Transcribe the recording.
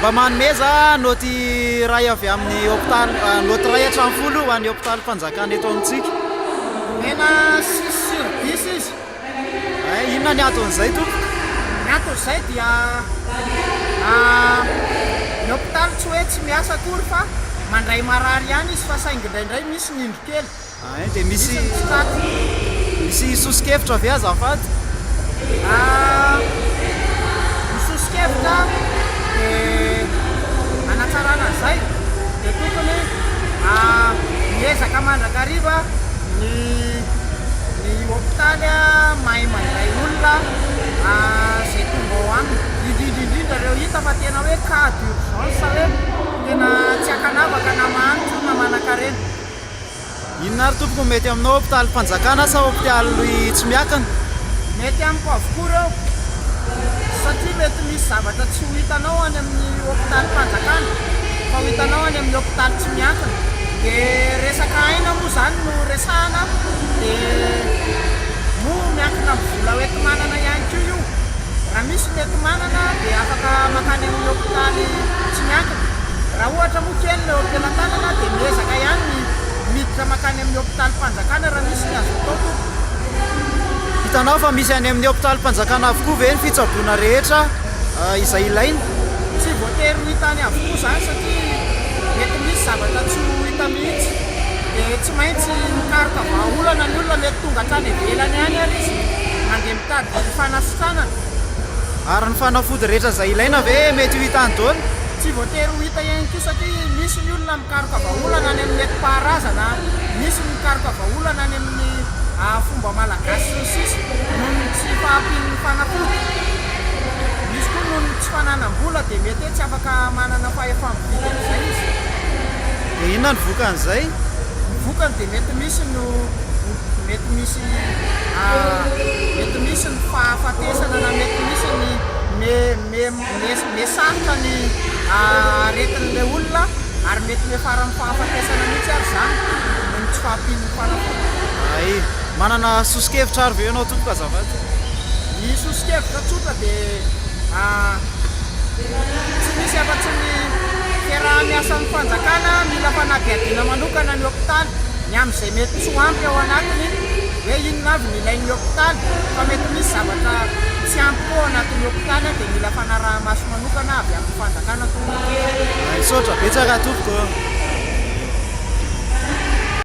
Mba manomeza naoty iray avy amin'ny hopitaly, naoty iray hatramin'ny folo ho an'ny hopitalim-panjakana eto amintsika. Omena six sur dix izy. Hay, inona ny anton'izay tompoko? Ny anton'izay dia ny hopitaly tsy hoe tsy miasa akory fa mandray marary ihany izy fa saingy indraindray misy ny indro kely. Hay, dia misy misy soso-kevitra ve azafady? Ny soso-kevitra dia hanatsarana an'izay dia tokony miezaka mandrakariva ny ny hopitaly mahay mandray olona izay tonga ao aminy, indrindra indrindra ireo hita fa tena hoe cas d'urgence hoe tena tsy ankanavaka na mahantra io na manankarena. Inona ary tompoko no mety aminao, hopitalim-panjakana sa hopitaly tsy miakina? Mety amiko avokoa ireo satria mety misy zavatra tsy ho hitanao any amin'ny hopitalim-panjakana fa ho hitanao any amin'ny hopitaly tsy miankina. Dia resaka aina moa izany no resahana dia moa miankina amin'ny vola hoenti-manana ihany koa io. Raha misy ny enti-manana dia afaka mankany amin'ny hopitaly tsy miankina. Raha ohatra moa kely ny eo am-pelatanana dia miezaka ihany ny miditra mankany amin'ny hopitalim-panjakana raha misy ny azo atao tompoko. Hitanao fa misy any amin'ny hopitalim-panjakana avokoa ve ny fitsaboana rehetra izay ilaina? Tsy voatery ho hita any avokoa izany satria mety misy zavatra tsy ho hita mihitsy dia tsy maintsy mikaroka vahaolana ny olona, mety tonga hatrany ivelany any ary izy mandeha mitady fanasitranana. Ary ny fanafody rehetra izay ilaina ve mety ho hita any daholo? Tsy voatery ho hita ihany koa satria misy ny olona mikaroka vahaolana any amin'ny nentim-paharazana, misy ny mikaroka vahaolana any amin'ny fomba malagasy sy ny sisa noho ny tsy fahampian'ny fanafody. Misy koa noho ny tsy fananam-bola dia mety hoe tsy afaka manana fahefa-mividy an'izay izy. Dia inona ny vokan'izay? Ny vokany dia mety misy no mety misy mety misy ny fahafatesana na mety misy ny me me me sarotra ny aretin'ilay olona ary mety miafara amin'ny fahafatesana mihitsy ary izany noho ny tsy fahampian'ny fanafody. Hay, manana soso-kevitra ary ve ianao tompoko azafady? Ny soso-kevitra tsotra dia tsy misy afa-tsy ny fiaraha-miasan'ny fanjakana, mila fanadihadiana manokana ny hopitaly ny amin'izay mety tsy ho ampy ao anatiny hoe inona avy ny ilain'ny hopitaly fa mety misy zavatra tsy ampy koa ao anatin'ny hopitaly dia mila fanaraha-maso manokana avy amin'ny fanjakana tompoko. Misaotra betsaka tompoko.